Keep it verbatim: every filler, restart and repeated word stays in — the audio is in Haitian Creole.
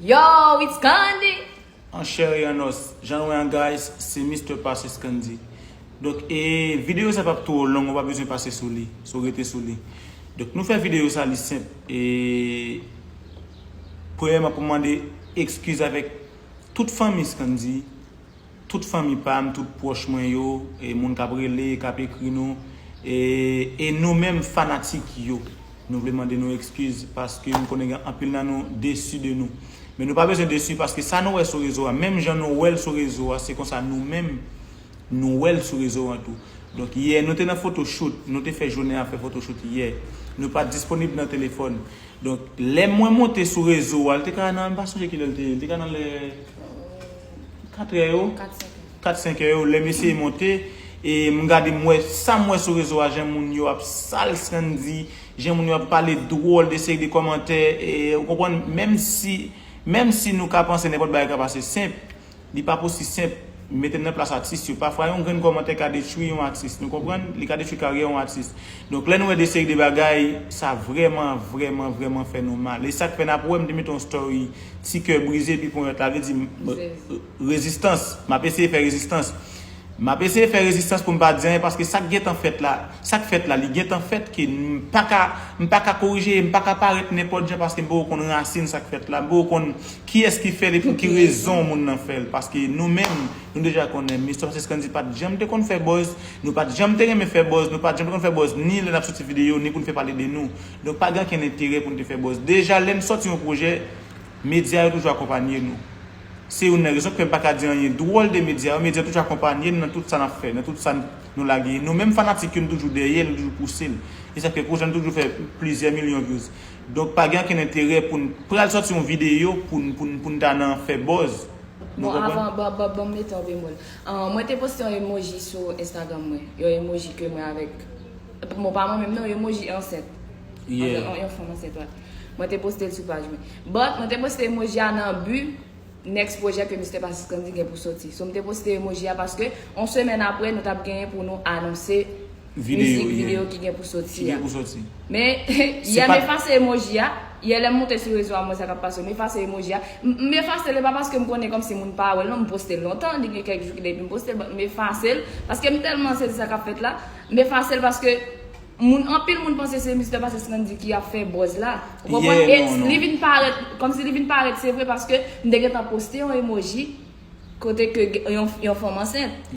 Yo, it's Candy! An chè e an os, jan nou wè an guys, se Mister Pasescandy. Donk, e videyo sa p ap twò long, ou pa bezwen pase sou li, si w rete sou li. Donk, nou fè videyo sa, li senp. E premyèman, pou mande ekskiz avèk tout fanmi Scandy, tout fanmi pa m, tout pwòch mwen yo, e moun k ap rele, k ap ekri nou, e, e nou menm fanatik yo. Nou vle mande nou ekskiz paske m konnen gen anpil nan nou desi de nou. Men nou pa bezwen desi paske sa nou wè sou rezo a, menm jan nou wè l sou rezo a, se konsa nou menm nou wè l sou rezo an tou. Donk yè nou te nan photoshoot, nou te fè jounen an fè photoshoot yè. Nou pa t disponib nan telefòn. Donk lè mwen monte sou rezo a, l te ka nan, m pa sonje kilè l te ye, l te ka nan lè kat è yo, kat senk è yo, lè m eseye monte, e m gade m wè sa m wè sou rezo a, jan moun yo ap sal Scandy, jan moun yo ap pale dwòl de seri de kòmantè, e ou konprann, menm si, menm si nou ka panse nenpòt bagay ka pase senp, li pa osi senp. Mete m nan plas atis yo. Pafwa, yon grenn kòmantè ka detwi yon atis. Nou konprann? Li ka detwi karyè yon atis. Donk, lè nou wè de seri de bagay, sa vrèman, vrèman, vrèman fè nou mal. E sa k fè n ap wè m te mete yon story, ti kè brize, epi ponyèt la, vle di, m- rezistans. M ap eseye fè rezistans. M ap eseye fè rezistans pou m pa di anyen, paske sa k gentan fèt la, sa k fèt la, li gentan fèt ke m pa ka, m pa ka korije, m pa ka parèt nenpòt jan paske m poko konn rasin sa k fèt la, m poko konn kiyès ki fè l e pou ki rezon moun nan fè l. Paske nou menm, nou deja konnen, Mister Pasescandy pa t janm te konn fè buzz, nou pa t janm te renmen fè buzz, nou pa t janm te konn fè buzz ni lè n ap soti videyo, ni pou n fè pale de nou. Donk pa gen ankenn enterè pou n te fè buzz. Deja, lè n sòti yon pwojè, medya yo toujou akonpanye nou. Se youn nan rezon k fè m pa ka di anyen dwòl de medya yo. Medya toujou akonpanye n nan tout sa n ap fè, nan tout sa n- nou lage. Nou menm fanatik yo, nou toujou dèyè l, nou toujou pouse l. E sa k fè pwojè nou toujou fè plizyè milyon views. Donk pa gen ankenn enterè pou n pral sòti yon videyo pou n, pou n, pou n ta nan fè buzz. Nou Bon, konprann? Avan, ban, ban, ban m mete yon bemol. Ah, mwen te poste yon emoji sou Instagram mwen. Yon emoji ke mwen avèk. Bon, pa mwen menm non, yon emoji ansent. Yeah. Yon, yon fanm ansent, wè. Mwen te poste l sou paj mwen. But, mwen te poste emoji a nan bi next pwojè ke Mister Pasescandy gen pou soti. So, m te poste emoji a paske yon semèn apre, nou t ap genyen pou nou anonse Videyo, mizik yeah. Videyo ki gen pou soti Ki a. Gen pou soti. Men, Se yè pa- m efase emoji a. Yè lè m monte sou rezo a, m wè sa k ap pase. M efase emoji a. M m efase l, e pa paske m konnen kòmsi moun pa wè l, non, m poste l lontan. Li gen kèk jou ki depi m poste l, but m efase l. Paske m tèlman sezi sa k ap fèt la. M efase l paske moun, anpil moun panse se Mister Pasescandy ki ap fè buzz la. Ou konprann? Yeah, E non, non. Li vin parèt, kòmsi li vin parèt, se vre, paske m te gentan poste yon emoji kote ke gen- yon, yon fanm ansent.